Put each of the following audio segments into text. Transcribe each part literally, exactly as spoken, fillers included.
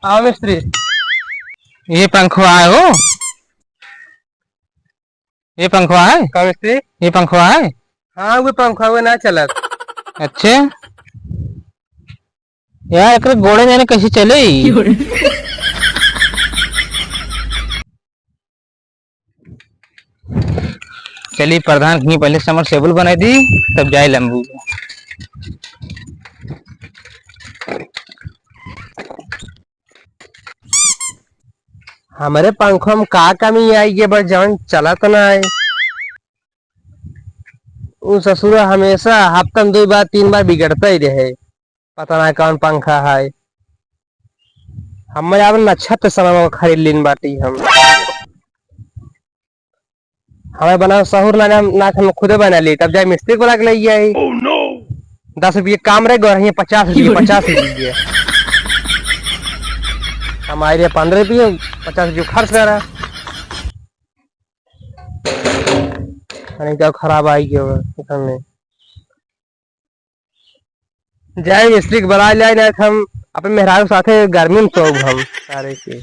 आओ मिस्त्री। ये पंखवा है हो? ये पंखवा है? का मिस्त्री? ये पंखवा है? हाँ, वो पंखवा, वो ना चलत। अच्छे। यार, एकरे गोड़े जाने कैसे चले? चली, प्रधान के पहले submersible बनाई दी, तब जाए लंबू। हमरे पंखवा में का कमी आई, ये बस जवन चलत ना है। उ ससुरा हमेशा हफ्ता में दो बार, तीन बार बिगड़ता ही रहे। पता ना कौन पंखा है। हम अब नक्षत्र समय में खरीद लीन बाटी हम। हमें बना सहूर ना, ना, ना हम खुदे बना ली, तब जाए मिस्त्री को बुला के ले आई। Oh no! दस रुपये काम रहे, गोरहिए पचास रुपये, पचास रुपये। हम आए रहे पन्द्रह रुपये, पचास रुपये खर्च करा। अरे क्या खराब आई गया होगा, पता नहीं। जाए मिस्त्री के बुला ले, ना हम अपने मेहरारू के साथे गर्मी में सोब हम, सारे के।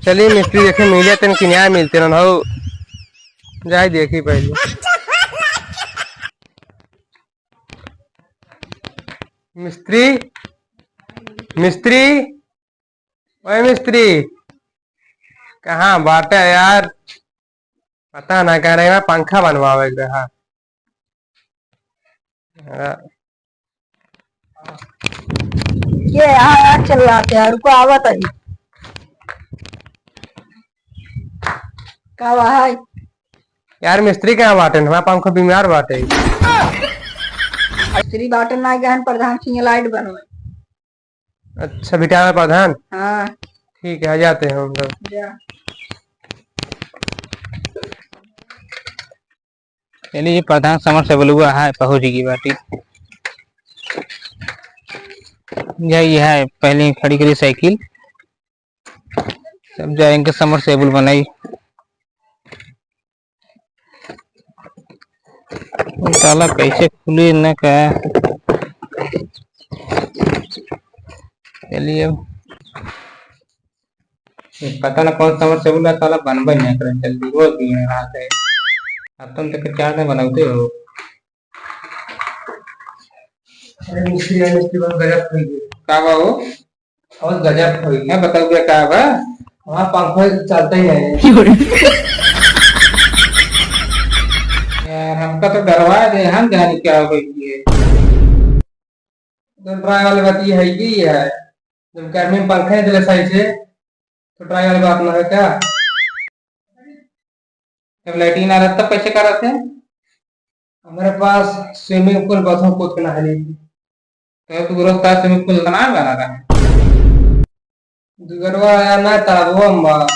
चलिए मिस्त्री देखे मिले तन कि न्याय मिलते ना हो, जाए देखी पहले। मिस्त्री, मिस्त्री, ओए मिस्त्री, कहाँ बाटे यार? पता ना कहाँ रहे, पंखा बनवावे के रहा। हाँ। ये यहाँ, यहाँ चल रहा था, रुको, आवत है। का हुआ है? यार, मिस्त्री कहाँ बाटे? हमारा पंखा बीमार बाटे। मिस्त्री बाटे ना गहन, प्रधान सिंह लाइट बनवे। अच्छा, बिटावे प्रधान? हाँ। ठीक है, आ जाते हैं हम लोग। जा। चलिए, ये प्रधान समर से बलुआ है, पहुँच गई बाटी। यही है, पहले ही खड़ी करी साइकिल। सब जाएंगे समर से बनाई। ताला कैसे खुली न का? चलिए, अब पता ना कौन समर से बोला, ताला बनबे नहीं करे, जल्दी रोज दिन रात है। अब तुम तक चार दिन बनाते हो। अरे मिस्त्री, यार मिस्त्री, बहुत गजब हो गया। का बा हो? बहुत गजब हो गया। मैं बताऊँ क्या, का बा? हमारा पंखा चलता ही नहीं। यार, हमका तो डरवा दे, हम जाने क्या हो गई है। तो डराए वाली बात ये है कि ये है, जब गर्मी में पंखा नहीं चले सही से, तो डराए वाली बात ना है क्या? जब लाइट ही ना रहता, तब कैसे करत है? हमारे पास swimming pool, बाथरूम, खुद के नहाने की। तो तू रोज का swimming pool बना बना रहा है? दुगरवा आया ना, तालाबवा में बा।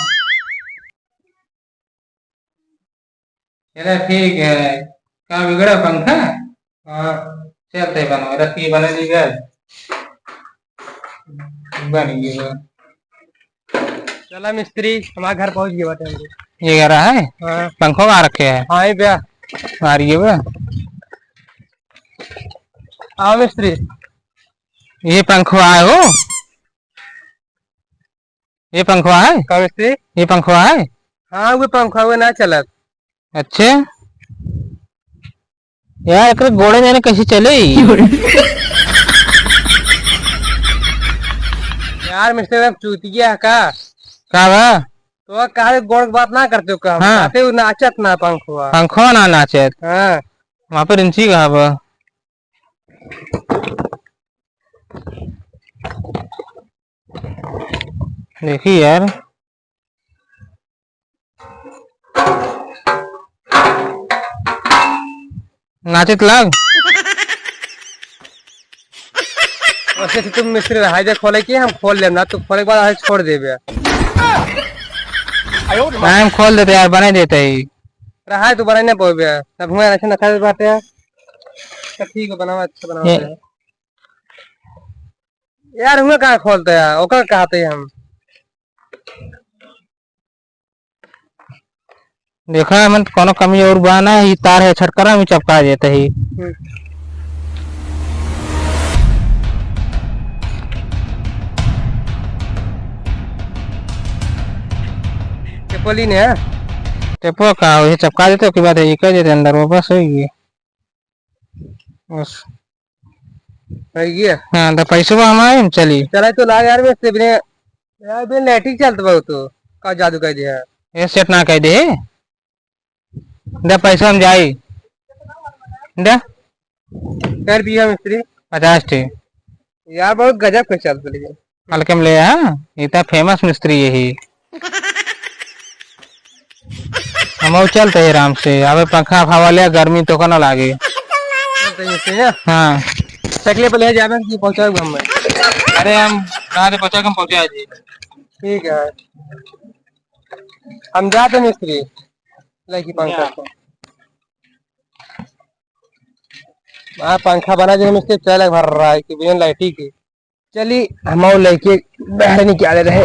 चला ठीक है, का बिगड़ा पंखा? हाँ। चलते बनो, रस्सी बने दी गए। बन गई बा। चला मिस्त्री, हमारे घर पहुँच गए बाटे हम लोग। ये कह रहा है? हाँ। पंखो आ रखे है? हाँ, ये भैया। आ रही है बा। आओ मिस्त्री। ये पंखो आए हो? ये पंखवा है? का मिस्त्री? ये पंखवा है? हाँ, वो पंखवा, वो ना चलत। अच्छे। यार, एकरे गोड़े जाने कैसे चले? यार, मिस्त्री, एकदम चूतिया है का? का बा? तो कहा गोड़ की बात ना करते हो का? हाँ। कहते हो नाचत ना पंखवा। पंखवा ना नाचत? हाँ। वहाँ पे रिंची कहाँ बा? देखी यार, नाचत लाग। वैसे तो तुम मिस्त्री रहा दे खोले के, हम खोल लेब ना, तू खोले के बाद ऐसे छोड़ देबे। नहीं, हम खोल देते यार, बने देते ही। रहा है, तू बने ना पावे, अब हुआ ऐसे ना कर बाटे। तो ठीक है, बनावा, अच्छा बनावा ये यार। यार, हुआ कहाँ खोलते हैं? ओकर कहते हैं हम। देखा, मन कोनो कमी और बा ना, ई तार है छटकरा में चपका देते ही। हम्म। बोली ने। टेपो का हो, ये चपका देते, ओके बाद ये कह देते अंदर, वो बस हो गई। बस। हो गया। हाँ, तो पैसवा हमारे हम चली। चला तो ला यार, मैं से बिना, यार बिना लाइटिंग चलत बा तो, का जादू कर दिया। ये सेट ना कह दे। दे पैसा हम जाई। दे। कर दिया मिस्त्री। पचास ठी। यार बहुत गजब के चलत लेकिन। हल्के में ले, हाँ, इतना फेमस मिस्त्री यही। हम और चलते हैं आराम से, अबे पंखा हवा ले, गर्मी तो को ना लागे। चलते हैं मिस्त्री, हाँ। हाँ। साइकिल पे ले जावे कि पहुंचावे हम? अरे हम कहाँ से पहुंचा के हम पहुंचा जी। ठीक है, हम जाते हैं मिस्त्री, लेके पंखा को। हाँ, पंखा बना दे मिस्त्री, चल भर रहा है कि बिना लाइटी के। चली, हम और लेके बाहर निकाले रहे।